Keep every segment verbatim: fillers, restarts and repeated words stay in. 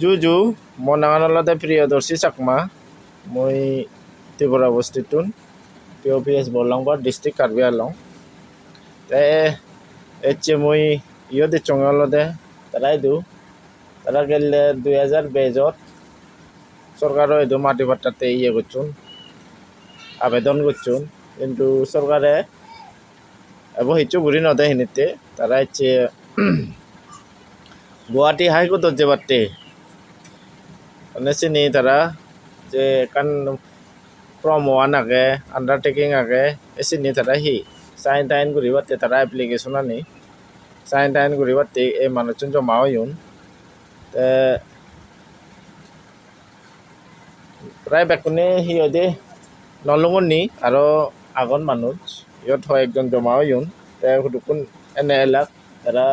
Ju ju, mo nangan olode Priyodarshi Chakma, mui Tripura bostittun, P O P S Borlangpur, district Karbi Anglong. Te ecche mui iyot ecchonge olode tara idu, tara gelle dui hajar bejot sorkaro idu madi pattatte iye gocchon, abedon gocchon, hintu sorkare ebo hissu guri nw de hinitte, tara ecche Guwahati High Court-ot jebatte, mane sini tara je ekkan form one age, undertaking age, e sini tara hi sign tain guribatte tara application ani sign tain guribatte ei manuchun joma oyon. Te prai bekkune hi hoide nw lungonni, aro agon manuj, iyot hoi ekjon joma oyon, te hudukkun ene elak, tara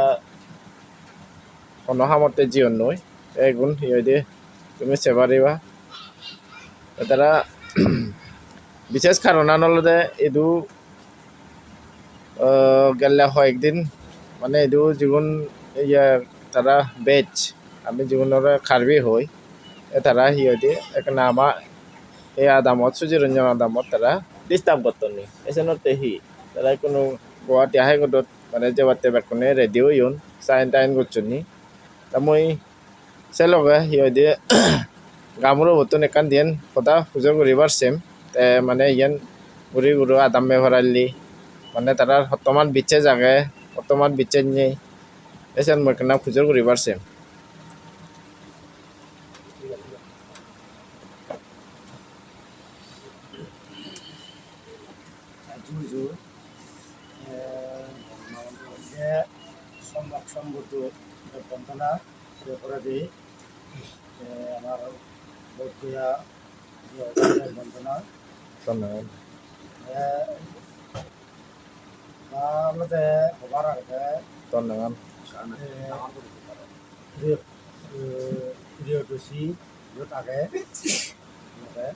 hono hamotte jiyonnoi, te igun hi hoide tumi sei pariba. Te tara bises karonan olode idu, ah, gelle hoyekdin, mane idu jigun iye tara bej, ami jigunore Karbi hoi, e tara hi hoide ekkena ama ei adamot, Suji Ranjan adamot tara disturb gotton ni. Esenotte hi tara ikkunu Guwahati High Court-ot mane jebatte bekkune ready oyon, sign tain gocchon ni. Te mui se loge hi hoide gaonburobottun ekkan diyen hoda pujor guribar sem, te mane iyen guri guro adamme paralli, mane tarar hottoman bicches age, hottoman bicches nei, te siyen mui ekkena pujor guribar sem. Ju ju, eh, je Sombak Sombuddho bondona, se poredi, eh, amar Bodh Gaya je bondona. Dhonnobad. Eh, ta olode hobar agede. Dhonnobad. Eh, Priyo, eh, Priyodarshi iyot age. Age.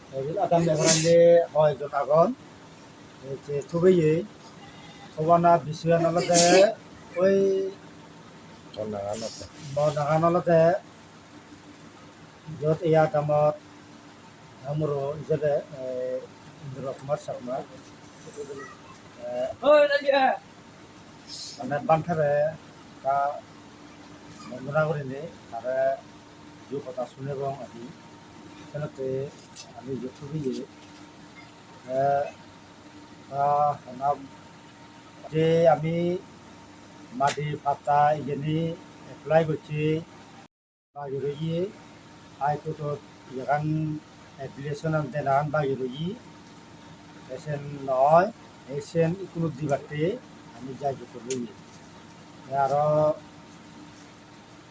Te iyot adamme paralli hoyekjon agon. Ei je thubeye, thubana bisoyan olode oi mo nangan olode iyot ei adamot gaonburo ijebe, eh, Indra Kumar Chakma. Eh, mane bhantere ta bondona gurinei tare ju hoda sunebong ami. Senotte ami iyot thubeye. Te ta hona je ami madi patta iyeni apply gocchi, bagi roye, High Court-ot iyegan application-an denagan bagi roye, te siyen noi, te siyen ikkunu dibatte ami jai jotto roye. Te aro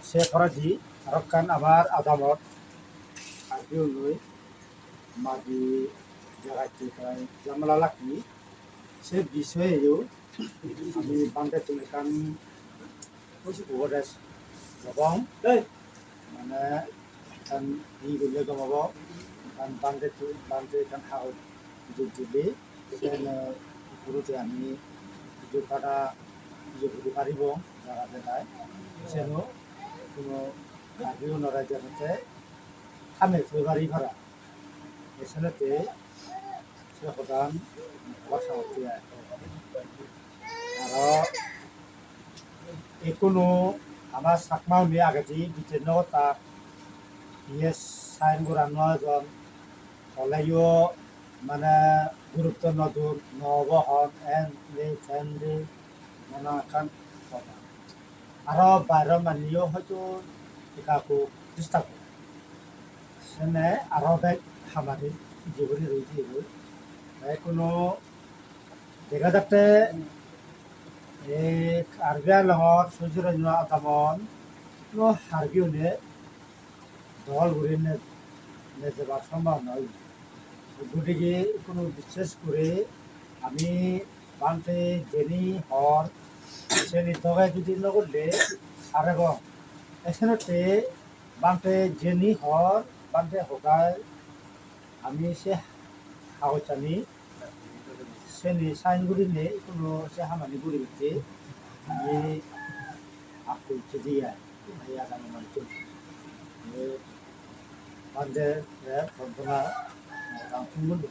se poredi aro ekkan amar adamot Karbi-unoi madi jagatte ekkan jamela lageye, se bisoyeyo ami bhantettun ekkan upodes lobong. Mane ekkan hi golle gom obo, ekkan bhante tu-, bhante ekkan hagoj jot dile, sen, eh, uguredi ami hiju pada iye guri paribong, jaga denai. Seno hono Karbi-unore jenotte thame thoi pari para. Esenotte se hodan hobar sangotte ai. Aro ikkunu ama Chakma-une agedi bichej no gottak, iye sign goran no ejon, holeyo mane gurutto no don, no obo hon, en de, ten de, nana ekkan hoda. Aro bairor manujo hoito ekka ekku disturb gore. Sene aro bek hamani ije guri roi jeyegoi. Te hono dega jatte ei Karbi Anglongor Sujiranya adamon no Karbi-une dohol guri ne-, nejebar sombhabona oye. Gotike ikkunu bisses guri ami bhante jeni hor seni doge judi no golle sarebong. Esenotte bhante jeni hor, bhante hodai ami se hagojani seni sign gurinei ikkunu se hamani guribatte ami akko icche jeye ai, ei adamor manuchun. Bhante, eh, Bondona, eh, Ramsing Mondir.